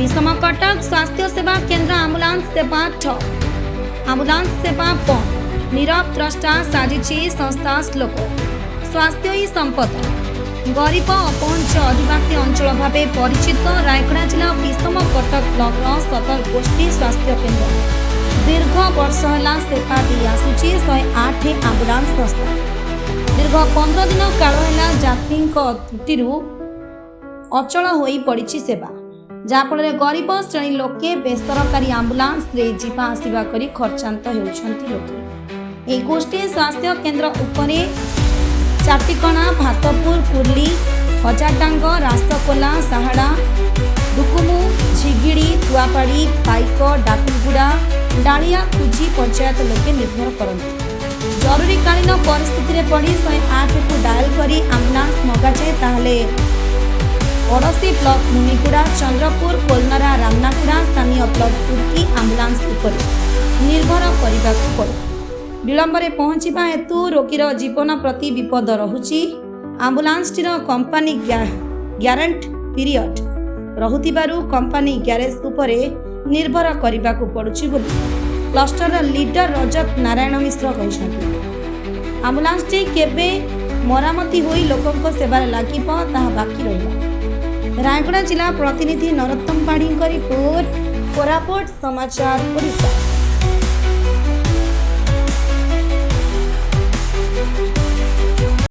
ବିଷମକଟକ ସ୍ୱାସ୍ଥ୍ୟ ସେବା କେନ୍ଦ୍ର ଆମ୍ବୁଲାନ୍ସ ସେବା ଠପ୍, ଆମ୍ବୁଲାନ୍ସ ସେବା ବନ୍ଦ। ନିରବ ଦ୍ରଷ୍ଟା ସାଜିଛି ସଂସ୍ଥା ଲୋକ। ସ୍ୱାସ୍ଥ୍ୟ ହିଁ ସମ୍ପଦ। ଗରିବ, ଅପହଞ୍ଚ ଆଦିବାସୀ ଅଞ୍ଚଳ ଭାବେ ପରିଚିତ ରାୟଗଡ଼ା ଜିଲ୍ଲା ବିଷମକଟକ ବ୍ଲକର ସଦର ଗୋଷ୍ଠୀ ସ୍ୱାସ୍ଥ୍ୟ କେନ୍ଦ୍ର ଦୀର୍ଘ ବର୍ଷ ହେଲା ସେବା ଦେଇ ଆସୁଛି 108 ଆମ୍ବୁଲାନ୍ସ ସଂସ୍ଥା। ଦୀର୍ଘ 15 ଦିନ କାଳ ହେଲା ଯାନ୍ତ୍ରିକ ତ୍ରୁଟିରୁ ଅଚଳ ହୋଇ ପଡ଼ିଛି ସେବା, ଯାହାଫଳରେ ଗରିବ ଶ୍ରେଣୀ ଲୋକେ ବେସରକାରୀ ଆମ୍ବୁଲାନ୍ସରେ ଯିବା ଆସିବା କରି ଖର୍ଚ୍ଚାନ୍ତ ହେଉଛନ୍ତି ଲୋକେ। ଏହି ଗୋଷ୍ଠୀ ସ୍ୱାସ୍ଥ୍ୟ କେନ୍ଦ୍ର ଉପରେ ଚାଟିକଣା, ଭାତପୁର, କୁର୍ଲି, ହଜାରଡାଙ୍ଗ, ରାସକୋଲା, ସାହାଡ଼ା, ଡୁକୁମୁ, ଝିଗିଡ଼ି, ତୁଆପାଡ଼ି, ପାଇକ, ଡାକୁଗୁଡ଼ା, ଡାଳିଆ, କୁଜି ପଞ୍ଚାୟତ ଲୋକେ ନିର୍ଭର କରନ୍ତି। ଜରୁରୀକାଳୀନ ପରିସ୍ଥିତିରେ ପଡ଼ି 108କୁ ଡାଏଲ୍ କରି ଆମ୍ବୁଲାନ୍ସ ମଗାଯାଏ, ତାହେଲେ ପଡ଼ୋଶୀ ବ୍ଲକ ମୁନିଗୁଡ଼ା, ଚନ୍ଦ୍ରପୁର, କୋଲନରା, ରାମନାଗୁଡ଼ା, ସ୍ଥାନୀୟ ବ୍ଲକ ତୁର୍କୀ ଆମ୍ବୁଲାନ୍ସ ଉପରେ ନିର୍ଭର କରିବାକୁ ପଡ଼େ। ବିଳମ୍ବରେ ପହଞ୍ଚିବା ହେତୁ ରୋଗୀର ଜୀବନ ପ୍ରତି ବିପଦ ରହୁଛି। ଆମ୍ବୁଲାନ୍ସଟିର କମ୍ପାନୀ ଗ୍ୟାରେଣ୍ଟି ପିରିୟଡ଼ ରହୁଥିବାରୁ କମ୍ପାନୀ ଗ୍ୟାରେଜ ଉପରେ ନିର୍ଭର କରିବାକୁ ପଡ଼ୁଛି ବୋଲି କ୍ଲଷ୍ଟରର ଲିଡର ରଜତ ନାରାୟଣ ମିଶ୍ର କହିଛନ୍ତି। ଆମ୍ବୁଲାନ୍ସଟି କେବେ ମରାମତି ହୋଇ ଲୋକଙ୍କ ସେବାରେ ଲାଗିବ, ତାହା ବାକି ରହିଲା। ରାୟଗଡ଼ା ଜିଲ୍ଲା ପ୍ରତିନିଧି ନରୋତ୍ତମ ପାଢ଼ୀଙ୍କ ରିପୋର୍ଟ, କୋରାପୁଟ ସମାଚାର ଓଡ଼ିଶା।